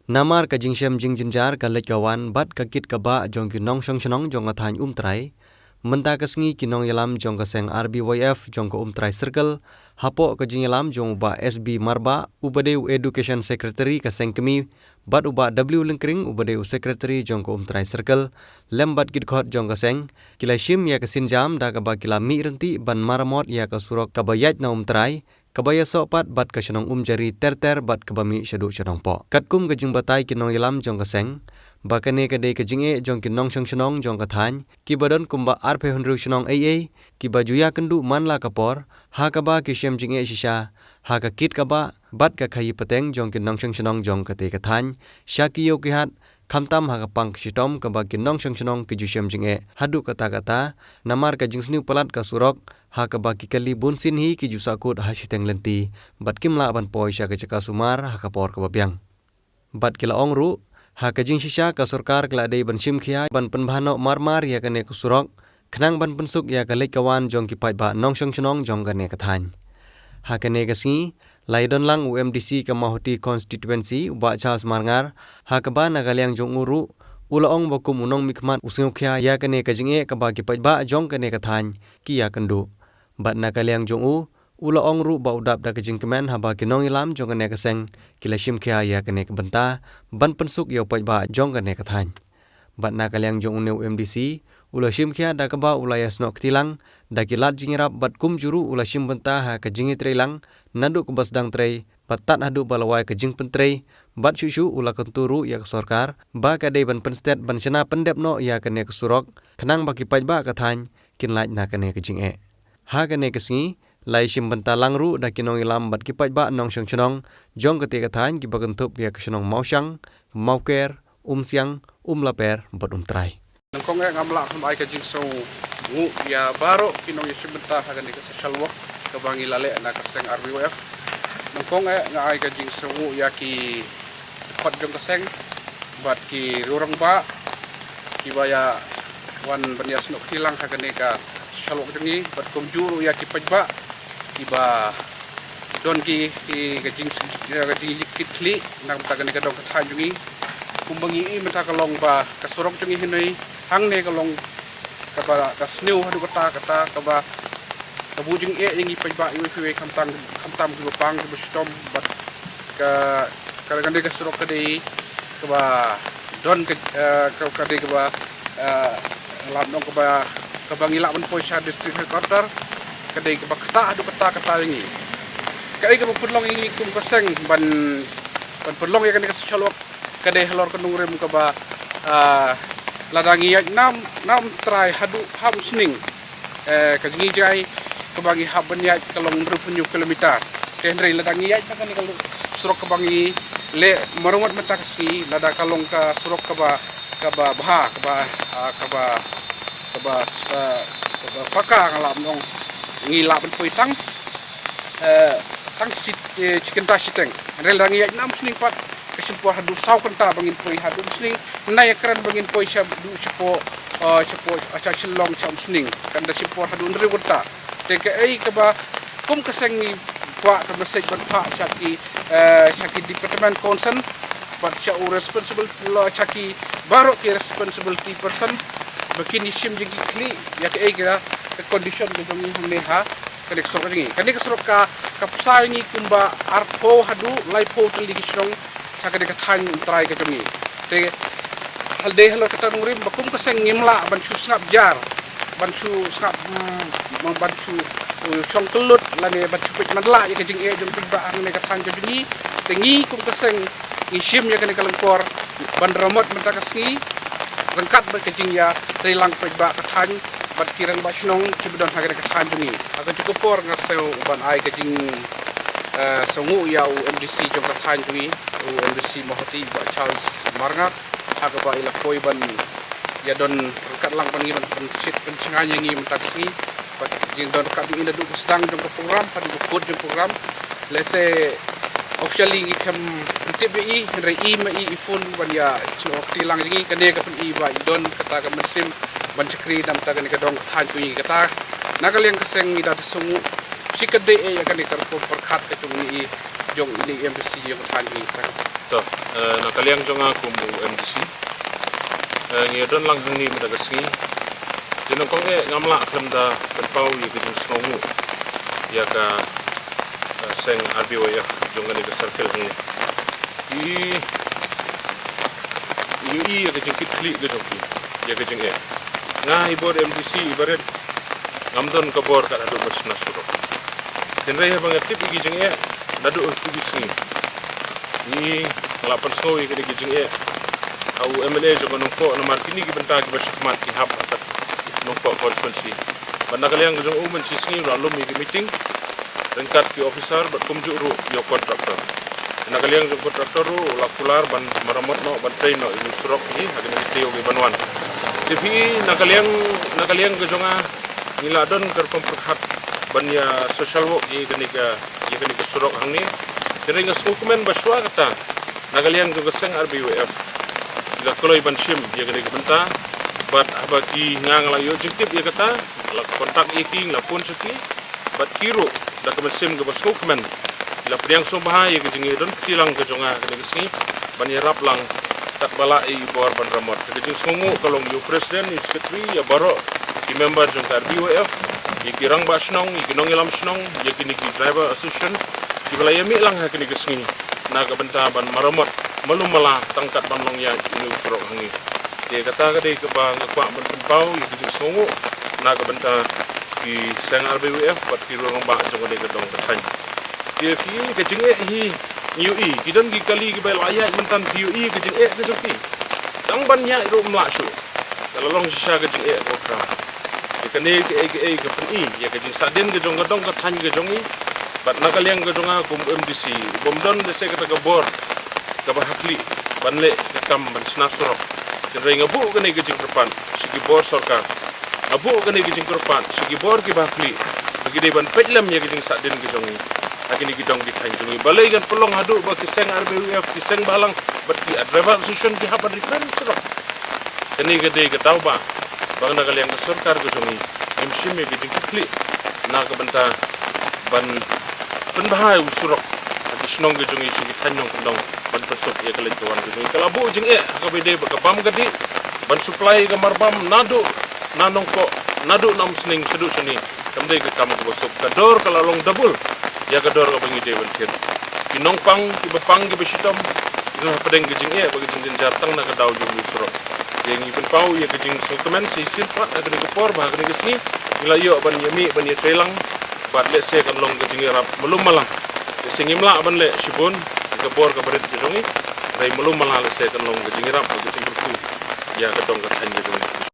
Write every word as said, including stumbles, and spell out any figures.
Namar ka jingshem jingjynjar ka leit ka wan bad ka kit ka bah jong ki nongshong shnong jong ka thaiñ Umtrai, mynta ka sngi ki nongïalam jong ka seng R B Y F jong ka Umtrai Circle, hapoh ka jingïalam jong u Bah S B Marbah, uba dei u Education Secretary ka seng kmie, bad u Bah W Lyngkring, uba dei u Secretary jong ka Umtrai Circle, lem bad ki dkhot jong ka seng, ki la shim ïa ka sienjam da kaba ki la mih ryntih ban maramot ïa ka surok kaba ïaid na Umtrai, kaba ïasoh pat bad ka shnong Umjari ter ter bad kaba mih shaduh sha Nongpoh. Katkum ka jingbatai ki nongïalam jong ka seng, ba kane ka dei ka jingeh jong ki nongshong shnong jong ka thaiñ, kiba don kumba arphew hynriew shnong ei ei, kiba ju ïakynduh man la ka por, ha kaba ki shem jingeh shisha ha ka kit ka bah bad ka khaïi pateng jong ki nongshong shnong jong katei ka thaiñ, sha ki ïew ki hat, khamtam ha ka pang ka shitom kaba ki nongshong shnong ki ju shem jingeh haduh katta katta, namar ka jingsniew palat ka surok, ha kaba ki kali bunsien hi ki ju sahkut ha shiteng lynti, bad kim lah ban poi sha ka jaka sumar ha ka por kaba biang. Bad ki la ong ruh, ha ka jingshisha ka sorkar ka la dei ban shim khia ban pynbha noh mar mar ïa kane ka surok, khnang ban pynsuk ïa ka leit ka wan jong ki paidbah nongshong shnong jong kane ka thaiñ. Ha kane ka sngi, la ïadon lang u M D C ka Mawhati Constituency, u Bah Charles Marngar, ha kaba na ka liang jong u ruh, u la ong ba kum u nongmihkhmat u sngewkhia ïa kane ka jingeh kaba ki paidbah jong kane ka thaiñ ki ïakynduh. Bad na ka liang jong u, u la ong ruh ba u dap da ka jingkmen haba ki nongïalam jong kane ka seng ki la shim khia ïa kane ka bynta ban pynsuk ïa u paidbah jong kane ka thaiñ. Bad na ka liang jong une u M D C, u la shim khia da kaba u la ïasnoh kti lang da ki lad jingïarap bad kumjuh ruh u la shim bynta ha ka jingïatreilang naduh kaba sdang trei bad tad haduh ba la wai ka jingpyntrei, bad shuh shuh u la kyntu ruh ïa ka sorkar ba ka dei ban pynstet ban shna pyndep noh ïa kane ka surok, khnang ba ki paidbah ka thaiñ kin lait na kane ka jingeh. Ha kane ka sngi, la ïashim bynta lang ruh da ki nongïalam bad ki paidbah nongshong shnong jong katei ka thaiñ kiba kynthup ïa ka shnong Mawshang, Mawker, Umsiang, Umlaper bad Umtrai. Nyngkong eh ngam lah ban ai ka jingsngewnguh ïa baroh ki nongïashim bynta ha kane ka social work kaba ngi la leh na ka seng R B Y F. Nyngkong eh nga ai ka jingsngewnguh ïa ki khot jong ka seng bad ki rangbah kiba ïa wan ban ïasnoh kti lang ha kane ka social work jong ngi bad kumjuh ruh ïa ki paidbah kiba don ki, ki ka jing, ka jingkitkhlieh na ka bynta kane ka dong ka thaiñ jong ngi. Kumba ngi i mynta ka long ba ka surok jong ngi hangne hangne ka long kaba ka sniew haduh katta katta kaba ka buh jingeh ïa ngi paidbah iwei pa iwei khamtam, khamtam kiba pang kiba shitom bad ka, ka, ka dei ka surok ka dei kaba don ka, eh, ka, ka dei kaba, eh, lam nong kaba, kaba ngi lah ban poi sha district headquarter ka dei kaba kata haduh katta katta ïa ngi. Kaei kaba pynlong ïa ngi kum ka seng ban, ban pynlong ïa kane ka social work ka dei halor ka nongrim kaba, ah, lada ngi ïaid na, na Umtrai haduh ha Umsning, eh, ka jingïaid kaba ngi hap ban ïaid ka long hynriewphew hynñiew kilometer. Te hynrei lada ngi ïaid na kane ka surok kaba ngi leh maramot mynta ka sngi, lada ka long ka surok kaba, kaba bha, kaba, ah, kaba, kaba, ah, kaba paka nga lah ban ong ngi lah ban poi tang, eh, tang shi, eh, shi kynta shiteng. Hynrei lada ngi ïaid na Umsning pat ka shim por haduh saw kynta ba ngin poi haduh Umsning. Nai ïa kren ba ngin poi shaduh shapoh, eh, shapoh, eh, sha Shillong sha Umsning. Kan da shim por haduh hynriew kynta. Te kaei kaba kum ka seng ngi kwah ka message ban phah sha ki, eh, sha ki department concern bad sha u responsible, sha ki baroh ki responsibility person ba kin ïashim jingkitkhlieh ïa kaei ka, ka condition ka jong ngi hangne ha kane ka surok jong ngi. Kane ka surok ka, ka pynshai ngi kumba arphew haduh laiphew tylli ki shnong sha kane ka thaiñ Umtrai ka jong ngi. Te hal dei halor kata nongrim ba kum ka seng ngim lah ban shu sngap jar, ban shu sngap, mm, ban shu, uh, shong kyllut lane ban shu peit man la ïa ka jingeh jong paidbah hangne ka thaiñ ka jong ngi. Te ngi kum ka seng ngi shim ïa kane ka lyngkor ban ramot mynta ka sngi ryngkat bad ka jingïatreilang paidbah ka thaiñ bad ki rangbah shnong kiba don ha kane ka thaiñ jong ngi. Ha kajuh ka por nga sngew ban ai ka jing, eh, sngewnguh ïa u M D C jong ka thaiñ jong ngi, u M D C Mawhati, Bah Charles Marngar, ha kaba i la poi ban ïadon ryngkat lang bad ngi ban, ban shit ban shngaiñ ïa ngi mynta ka sngi. Bad jingdon ryngkat jong i naduh ba sdang jong ka program haduh ba kut jong program. Lehse officially ngi khlem pyntip ïa i, hynrei i ma i i phone ban ïa sngewthuh lang ïa ngi, kane ka pyni ba i don kata ka mynsiem ban shakri na ka bynta kane ka dong ka thaiñ jong ngi. Kata na ka liang ka seng ngi da sngewnguh shikatdei ïa kane ka rukom pyrkhat ka jong i. jong ine i MDC ïa ka thaiñ hi. To, eh, na ka liang jong nga kum u MDC, eh, ngi don lang hangne mynta ka sngi. Te nyngkong eh ngam lah khlem da pynpaw ïa ka jingsngewnguh ïa ka, eh, seng RBYF jong kane ka circle hangne. I ïohi ïa ka jingkitkhlieh ka jong ki ïa ka jingeh. Nga i bor MDC i barit ngam don ka bor kat haduh ban shna surok. Hynrei haba nga tip ïa ki jingeh naduh ha ki sngi, nga la pynsngew ïa kine ki jingeh ha u MLA jong ka Nongpoh namar kine ki bynta kiba shakhmat ki hap ha ka Nongpoh constituency. Bad na ka liang ka jong u mynshisngi u la lum ïa ki meeting ryngkat ki officer bad kumjuh ruh ïa u contractor. Na ka liang jong u contractor ruh u la kular ban maramot noh, ban trei noh ïa u surok hi ha kine ki taïew kiban wan. Te phi i na ka liang, na ka liang ka jong nga ngi la don ka rukom pyrkhat ban ïa social work ïa kane ka, ïa kane ka surok hangne. Hynrei nga sngewkmen ba shuwa kata na ka liang jong ka seng RBYF ki la kloi ban shim ïa kane ka bynta. Bad haba ki, nga, nga la ïoh jingtip ïa kata, nga la contact ïa ki, nga la phone sha ki. Bad ki ruh da ka mynsiem kaba sngewkmen ki la pdiang sngewbha ïa ka jingïadon kti lang ka jong nga ha kane ka sngi ban ïarap lang katba lah ïa i bor ban ramot. Ka jingsngewnguh ka long ïa u president, ïa u secretary, ïa baroh ki member jong ka RBYF, ïa ki rangbah shnong, ïa ki nongïalam shnong, ïa kine ki driver association kiba la ïa mih lang ha kine ki sngi na ka bynta ban maramot malu mala tang kat ban long ïa ine u surok hangne. Te kata ka dei kaba nga kwah ban pynpaw ïa ka jingsngewnguh na ka bynta ki seng RBYF bad ki rangbah jong kane ka dong ka thaiñ. Te phi i ka jingeh hi ngi ïohi, ki don ki kali kiba la ïaid mynta, phi ïohi ka jingeh ka jong ki. Tang ban ïaid ruh ym lah shuh. Ka la long shisha ka jingeh ka khraw. Te kane kaei kaei ka pyni ïa ka jingsahdien ka jong ka dong ka thaiñ ka jong ngi. Bad na ka liang ka jong nga kum MDC u bym don lehse kata ka bor kaba ha khlieh ban leh ka kam ban shna surok. Hynrei nga buh kane ka jingkyrpad sha ki bor sorkar, nga buh kane ka jingkyrpad sha ki bor kiba ha khlieh ba ki dei ban peit lem ïa ka jingsahdien ka jong ngi ha kine ki dong ki thaiñ jong ngi. Balei kan pynlong haduh ba ki seng RBYF, ki seng bhalang bad ki driver association ki hap ban ri kren surok? Kane ka dei ka daw ba, ba na ka liang ka sorkar ka jong ngi ngim shim ïa ka jingkitkhlieh na ka bynta ban pynbha ïa u surok ha ki shnong ka jong ngi sha ki thaiñ nongkyndong ban pynsuk ïa ka leit ka wan ka jong ngi. Ka la buh jingeh ha kaba ïadei bad ka bam ka dih ban supply ïa ka marbam naduh na Nongpoh, naduh na Umsning shaduh shane. Kam dei ka kam kaba suk, ka dor ka la long double ïa ka dor kaba ngi dei ban thied. Ki nongpang kiba pang kiba shitom ki don hapdeng ka jingeh bad ka jingjynjar tang na ka daw jong u surok. Te ngi pynpaw ïa ka jingsngewkmen sa shisien pat ha kane ka por ba ha kane ka sngi ngi la ïoh ban ïa mih ban ïa trei lang. Bad lehse kan long ka jingïarap malu mala. Lehse ngim lah ban leh shibun ïa ka bor kaba rit ka jong ngi, hynrei malu mala lehse kan long ka jingïarap bad ka jingkyrkhu ïa ka dong ka thaiñ ka jong ngi.